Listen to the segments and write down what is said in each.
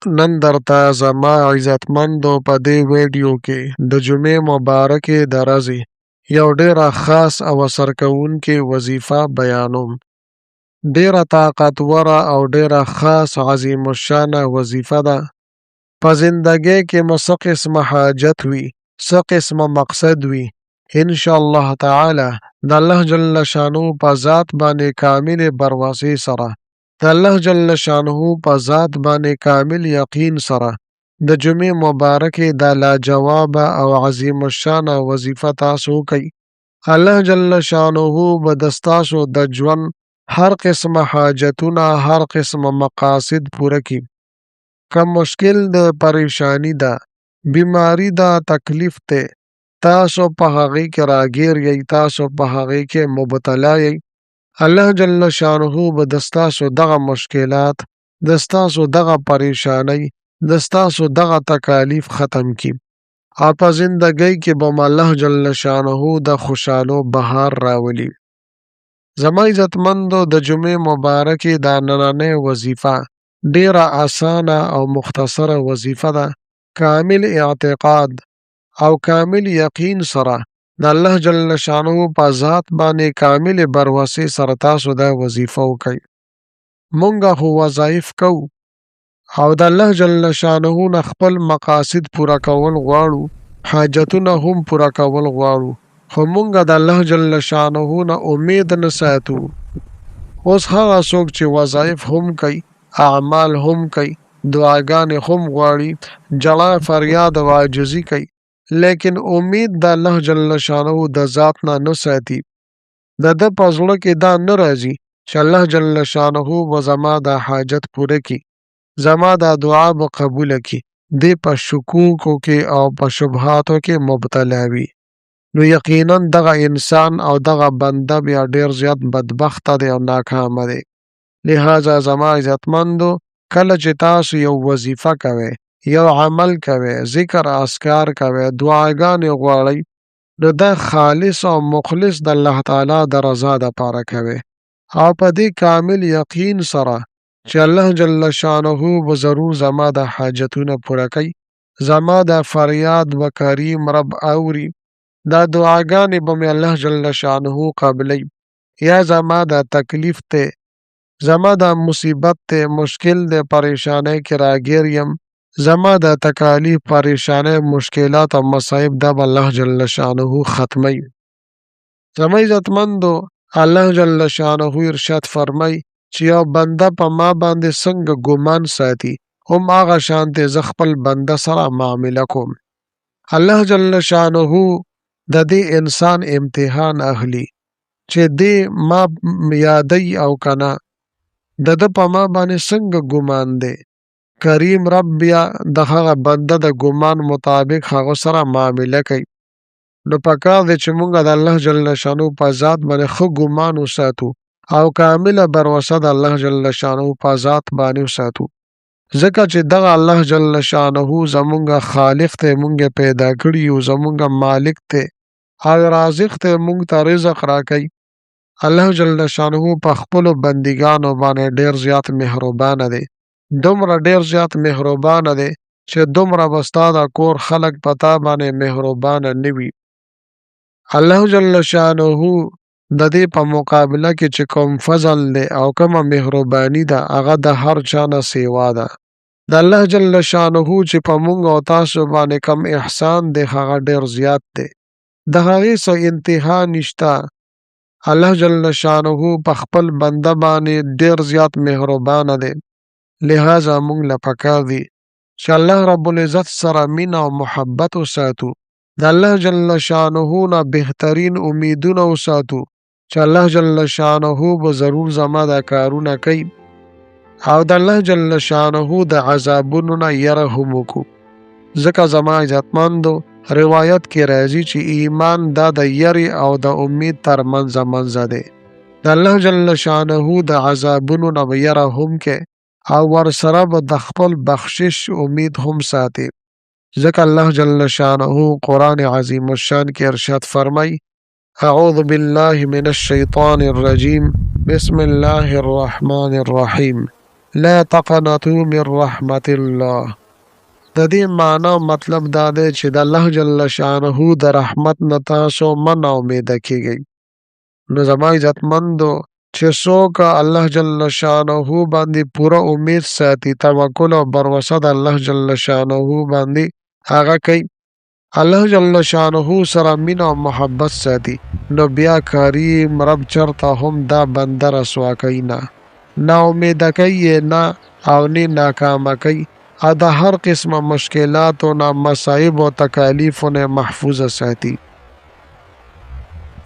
نن درته زما عزتمندو په دې ویډیو کې د جمعې مبارکې د ورځې یو ډیره خاص او اثر کوونکې وظیفه بیانوم. ډیره طاقتوره او ډیره خاص عظیم الشانه وظیفه ده. په زندګۍ کې مو څه قسمه حاجت وي، څه قسمه مقصد وي، ان شاء الله تعالی د الله جل شانه په ذات باندې کاملې بروسې سره، د الله جل شانه په ذات باندې کامل یقین سره د جمعې مبارکې دا لاجوابه او عظیم الشانه وظیفه تاسو وکئ. الله جل شانه به د ستاسو د ژوند هر قسمه حاجتونه، هر قسمه مقاصد پوره کړي. که مشکل دی، پریشانی ده، بیماری ده، تکلیف دی، تاسو په هغې کې راګیر یئ، تاسو په هغې کې مبتلا یئ، الله جل شانه به د ستاسو دغه مشکلات، د ستاسو دغه پریشانۍ، د ستاسو دغه تکالیف ختم کړي او په زندګۍ کې به مو الله جل شانه د خوشحالو بهار راولي. زما عزتمندو، د جمعې مبارکې دا نننۍ وظیفه ډیره اسانه او مختصره وظیفه ده. کامل اعتقاد او کامل یقین سره د الله جل شانه په ذات باندې کامل بروسې سره تاسو دا وظیفه وکئ. مونږ خو وظایف کوو او د الله جل شانه نه خپل مقاصد پوره کول غواړو، حاجتونه هم پوره کول غواړو، خو مونږ د الله جل شانه نه امید نه ساتو. اوس هغه څوک چې وظایف هم کوي، اعمال هم کوي، دعاګانې هم غواړي، ژړا فریاد او عاجزي کوي، لیکن امید د الله جل شانه د ذات نه نه ساتي. د ده په زړه کې دا نه راځي چې الله جل شانه به زما دا حاجت پوره کړي، زما دا دعا به قبوله کړي. دی په شکوکو کې او په شبهاتو کې مبتلا وي. نو یقینا دغه انسان او دغه بنده بیا ډیر زیات بدبخته دی او ناکامه دی. لهذا زما عزتمندو، کله چې تاسو یو وظیفه کوئ، یو عمل کوئ، ذکر اذکار کوئ، دعاګانې غواړئ، نو دا خالص او مخلص د الله تعالی د رضا دپاره کوئ او په دې کامل یقین سره چې الله جل شانه به ضرور زما د حاجتونه پوره کوي، زما د فریاد به کریم رب اوري، دا دعاګانې به مې الله جل شانه قبلوي، یا زما دا تکلیف دی، زما دا مصیبت دی، مشکل دی، پریشانۍ کې راګیر یم، زما دا تکالیف، پریشانۍ، مشکلات او مصائب دا به الله جل شانه ختموي. زما عزتمندو، الله جل شانه ارشاد فرمایي چې یو بنده په ما باندې څنګه ګمان ساتي، هم هغه شان دی زه خپل بنده سره معامله کوم. الله جل شانه د دې انسان امتحان اخلي چې دی ما یادوي او که نه، د ده په ما باندې څنګه ګمان دی. کریم رب بیا د هغه بنده د ګمان مطابق هغه سره معامله کوي. نو پکار دی چې مونږ د الله جل شانه په ذات باندې ښه ګمان وساتو او کامله بروسه د الله جل شانه په ذات باندې وساتو، ځکه چې دغه الله جل شانه زمونږ خالق دی، مونږ پیدا کړي یو، زمونږ مالک دی او رازق دی، مونږ ته رزق راکوي. الله جل شانه په خپلو بندګانو باندې ډېر زیات مهربانه دی، دومره ډېر زیات مهربانه دی چې دومره به ستا د کور خلک په تا باندې مهربانه نه وي. الله جل شانه د دې په مقابله کې چې کوم فضل دی او کومه مهرباني ده، هغه د هر چا نه سیوا ده. د الله جل شانه چې په مونږ او تاسو باندې کوم احسان دی، هغه ډېر زیات دی، د هغې څه انتها نشته. الله جل شانه په خپل بنده باندې ډېر زیات مهربانه دی. لهذا مونږ له پکار دي چې الله رب العزت سره مینه او محبت وساتو، د الله جل شانه نه بهترین امیدونه وساتو چې الله جل شانه به ضرور زما دا کارونه کوي، او د الله جل شانه د عذابونو نه یره هم وکړو. ځکه زما عزتمندو، روایت کې راځي چې ایمان دا د یرې او د امید تر منځه منځه دی. د الله جل شانه د عذابونو نه به یره هم کوي او ورسره به د خپل بخشش امید هم ساتي. ځکه الله جل شانه قرآن عظیم الشان کې ارشاد فرمایي: اعوذ بالله من الشیطان الرجیم، بسم الله الرحمن الرحیم، لا تقنطو من رحمت الله. د دې معنی او مطلب دا دی چې د الله جل شانه د رحمت نه تاسو مه ناامیده کیږئ. نو زما عزتمندو، چې څوک الله جل شانه باندې پوره امید ساتي، توکل او بروسه د الله جل شانه باندې هغه کوي، الله جل شانه سره مینه او محبت ساتي، نو بیا کریم رب چرته هم دا بنده رسوا کوي نه، ناامیده کوي یې نه او نه ناکامه کوي، او د هر قسمه مشکلاتو نه، مصائب او تکالیفو نه محفوظه ساتي.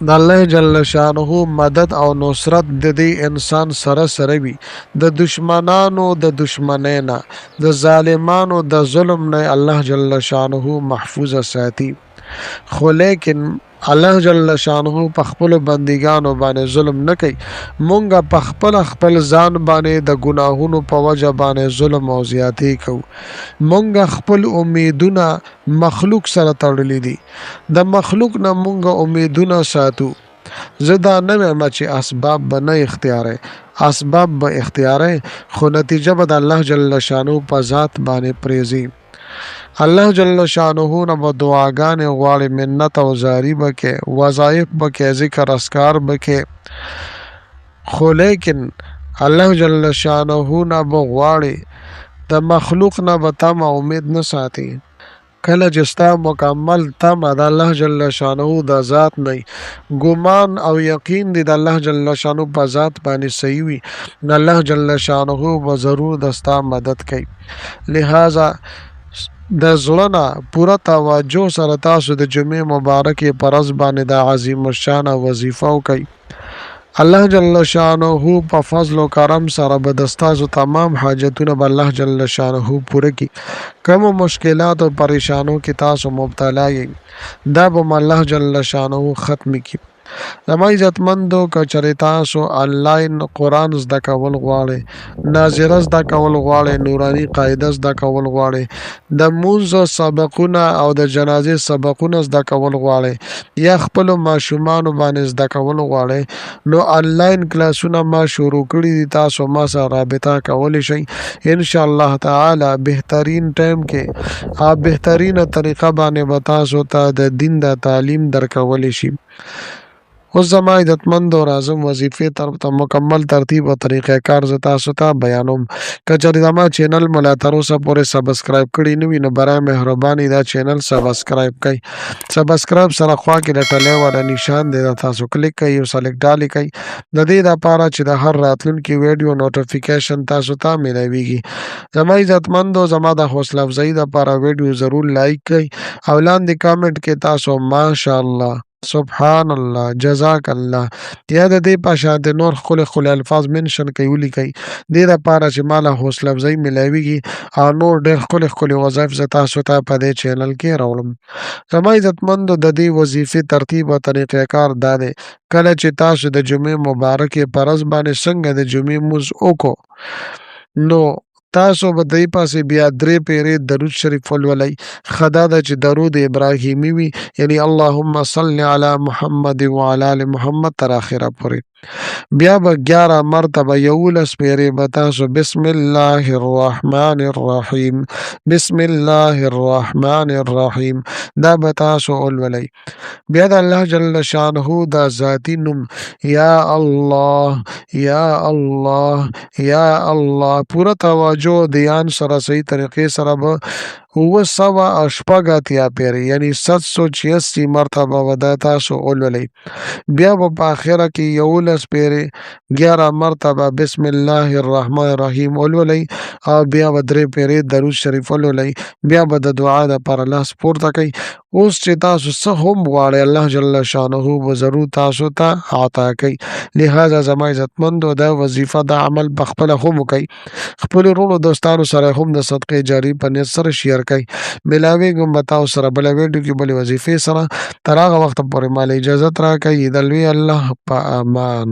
د الله جل شانه مدد او نصرت د دې انسان سره سره وي، د دشمنانو د دشمنۍ نه، د ظالمانو د ظلم نه الله جل شانه محفوظه ساتي. خو لیکن الله جل شانه په خپلو بندګانو باندې ظلم نه کوي، مونږ په خپل خپل ځان باندې د ګناهونو په وجه باندې ظلم او زیاتی کوو. مونږ خپل امیدونه مخلوق سره تړلي دي، د مخلوق نه مونږ امیدونه ساتو. زه دا نه وایم چې اسباب به نه اختیارې، اسباب به اختیارې، خو نتیجه به د الله جل شانه په ذات باندې پریزي. الله جل شانه نه به دعاګانې غواړي، منت او زاری به کې، وظایف به کې، ذکر اذکار به کې، خو لیکن الله جل شانه نه به غواړي، د مخلوق نه به تمه امید نه ساتي. کله چې ستا مکمل تمه د الله جل شانه د ذات نه، ګمان او یقین دی د الله جل شانه په ذات باندې صحیح وي، نو الله جل شانه به ضرور د ستا مدد کوي. لہذا د زړه نه پوره توجه سره تاسو د جمعې مبارکې پر ورځ باندې دا عظیم الشان وظیفه وکړئ. الله جل شانه په فضل او کرم سره به د ستاسو تمام حاجتونه به الله جل شانه پوره کړي. کومو مشکلات او پریشانو کې تاسو مبتلا یئ، دا به الله جل شانه ختم کړي. زما عزتمندو، که چېرې تاسو آنلاین قرآن زده کول غواړئ، ناظره زده کول غواړئ، نوراني قاعده زده کول غواړئ، د مونځ سبقونه او د جنازې سبقونه زده کول غواړئ، یا خپلو ماشومانو باندې زده کول غواړئ، نو آنلاین کلاسونه ما شروع کړي دي. تاسو ما سره رابطه کولی شئ. ان شاء الله تعالی بهترین ټایم کې او بهترینه طریقه باندې به تاسو ته د دین د تعلیم درکولی شي. اوس زما عزتمندو، راځم وظیفې طرف ته. مکمل ترتیب او طریقه کار زه تاسو ته بیانوم. که چېرې زما چینل مو لا تر اوسه پورې سبسکرایب کړی نه وي، نو برای مهرباني دا چینل سبسکرایب کړئ. سبسکرایب سره خوا کې د ټلی والا نشان دی، دا تاسو کلیک کړئ او سلیکټ آل کړئ، د دې لپاره چې د هر راتلونکي ویډیو نوټیفیکیشن تاسو ته میلاویږي. زما عزتمندو، زما د حوصله افزایي لپاره ویډیو ضرور لایک کړئ او لاندې کامنټ کې تاسو ماشاءالله، سبحان الله، جزاک الله یا د دې په شان د نور ښکلي ښکلي الفاظ منشن کوي، ولیکئ، دې لپاره چې ماله حوصله افزایي میلاویږي او نور ډېر ښکلي ښکلي وظایف زه تاسو ته په دې چینل کې راوړم. زما عزتمندو، د دې وظیفې ترتیب او طریقه کار دا دی: کله چې تاسو د جمعې مبارکې پر ورځ باندې څنګه د جمعې مونځ وکړو، نو تاسو به دې پاسې بیا درې پیرې درود شریف ولولئ. ښه دا ده چې درود ابراهیمي وي، یعنی اللهم صل علی محمد وعلى آل محمد تر اخره پورې. بیا به 11 مرتبه، 11 پیرې به تاسو بسم الله الرحمن الرحیم، بسم الله الرحمن الرحیم، دا به تاسو ولولئ. بیا د الله جل شانه دا ذاتی نوم یا الله، یا الله، یا الله، پوره توجه دیان سره صحیح طریقې سره به 786 پیرې، یعنی 786 مرتبه به دا تاسو ولولئ. بیا به په اخره کې 11 پیرې، 11 مرتبه بسم الله الرحمن الرحیم ولولئ او بیا به درې پیرې درود شریف ولولئ. بیا به د دعا دپاره لاس پورته کړئ. اوس چې تاسو څه هم غواړئ، الله جل شانه به ضرور تاسو ته عطا کوي. لهذا زما عزتمندو، دا وظیفه، دا عمل په خپله هم وکړئ، خپلو وروڼو دوستانو سره هم د صدقې جاري په نیت سره شیر کړئ. ملاویږم به تاسو سره بله ویډیو کې بلې وظیفې سره. تر هغه وخته پورې مال اجازت راکړئ. د لوی الله په امان.